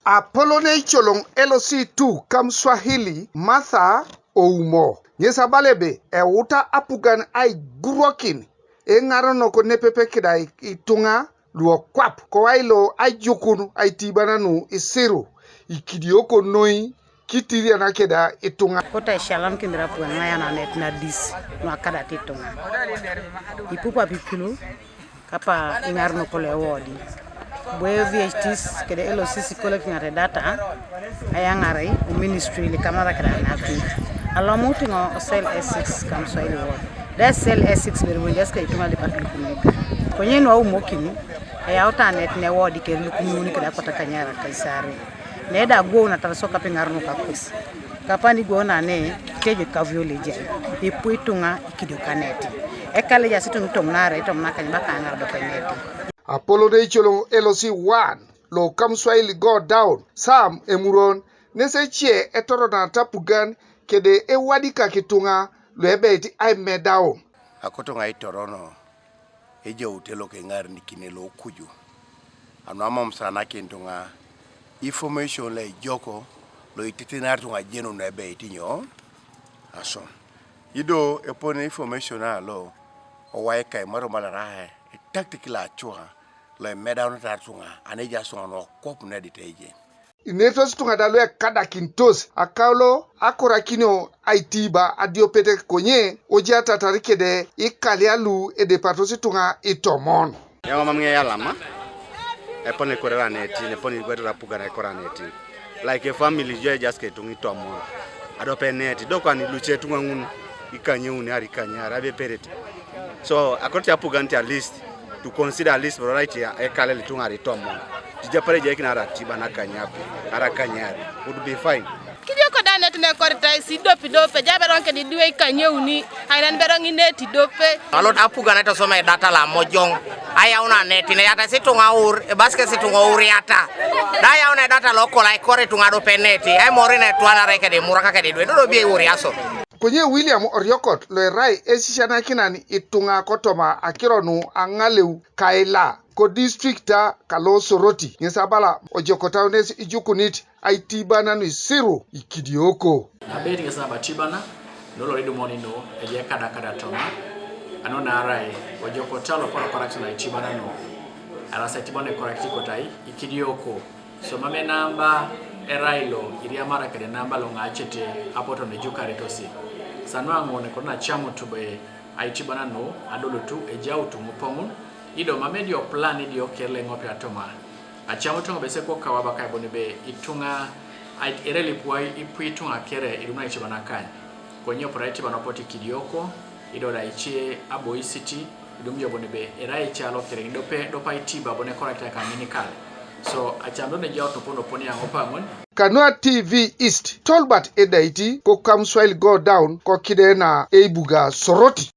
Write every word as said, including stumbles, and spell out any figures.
Apolon eicoloŋ L C two Kamswahili Martha Oumo ŋes abala ebe euta apugan aigurokin eŋarenok nepepe keda ituŋa luokwap kowai lo ajukun aitiiban nu isiru ikidioko noi kitiriana keda ituŋa. Kota eshalamukin rapuan ŋayan anet nadis nuakadat ituŋa. Ipup apipil kapa iŋarenok lo ewodi. Bwe V H Ts kede L O Cs ikolok iŋarenok data ayaŋarai o ministry likamaraki da napi. Alomut ŋo cell S six Kamswahili ward. Da cell S six bere bo ejaas ka ituŋa lipat lukumega. Konye nuaumokin eyaut anet ne ward kere lukumiuni kede akwat akanyar akaisare. Neda agwou natar so kape iŋarenok akwes. Kapan igwou nane kitejo kavio lejai. Ipu ituŋa ikidio kaneti. Ekale ejaas ituŋa itomon aare, itomon akany baka aŋar dopeneti. Apolon eicoloŋ L C one lo Kamswahili go down Sam Emuron nes ece etoronata apugan kede ewadikak ituŋa luebeit aimedaun. Akoto ŋa itorono ejaute lokeŋarenikine lokuju. Anu amam sanakin ituŋa information lo ejoko lo ititinar ituŋa ajenun ebe iti nyo? Aso. Ido epone information alo owai kai maro malarahe etaktik lo acua lo emedaunatar ituŋa aneja ituŋa nuokwap nedit ejen. Inetos ituŋa da luekadakintos akaulo akorakinio aitiiba adiopet konye ojiatatar kede ikalia lu edepatos ituŋa itomon. Eoŋ mam ŋeyalama epone ikorera netin epone igwetera apugan ekora netin. Like a family jo ejaas ka ituŋa itomon. Adope neti do kwan luce ituŋa ŋun ikanyeuni ar ikanyar abe eperete. So akoto apugan ti at least to consider at least bro right ya ekalel ituŋa ar itomon. Tijapare ejaikin ar atiba nakanyape ar akanyar would be fine. Kidio koda net nekoritai si dopi dope ja beroŋ kedi diwe ikanyeuni ainan beroŋ ineti dope. Alot apugan aitosoma edata lamojoŋ. Ayauna neti ne yata si ituŋa ur ebasikes ituŋa uriata. Da ayauna edata lokol aikor ituŋa dope neti aimorin etwanare kedi muraka kedi dwe dodo bi euriaso. Konye William Oriokot lo erai esisianakinan ituŋa kotoma akiro nu aŋaleu kaila kodistrikta kalo Soroti ŋes abala ojokotaunes ijukunit aitibana nuisiru ikidioko. Abeit ŋes nabo atibana lolo idumoni nu ejai kadakada toma anu naarai ojokota lokorakorakis naitibana nu aras aitibana ekorakit ikotai ikidioko. So mam enamba erai lo iriamara kede enamba lo ŋaacete apoto nejukaritosi. Sanu aŋun kona acamut be aitibana nu adolutu ejautu ŋupoŋun ido mam edio plan idio kere leŋope atoma. Acamut ŋo bese kokau abaka ebuni be ituŋa ait- erelipuai ipu ituŋa kere idum naitibana kany. Konye opora aitibana opot ikidioko ido da ice aboisiti idum jo buni be erai ecalo kere dope dopa itiba buni ekorakita kaŋinikal. So acamdo nejaut nopon oponi aŋopaŋon. Kanua T V East, Tolbert Edaiti, ko Kamswahili go down, ko kide na eibuga Soroti.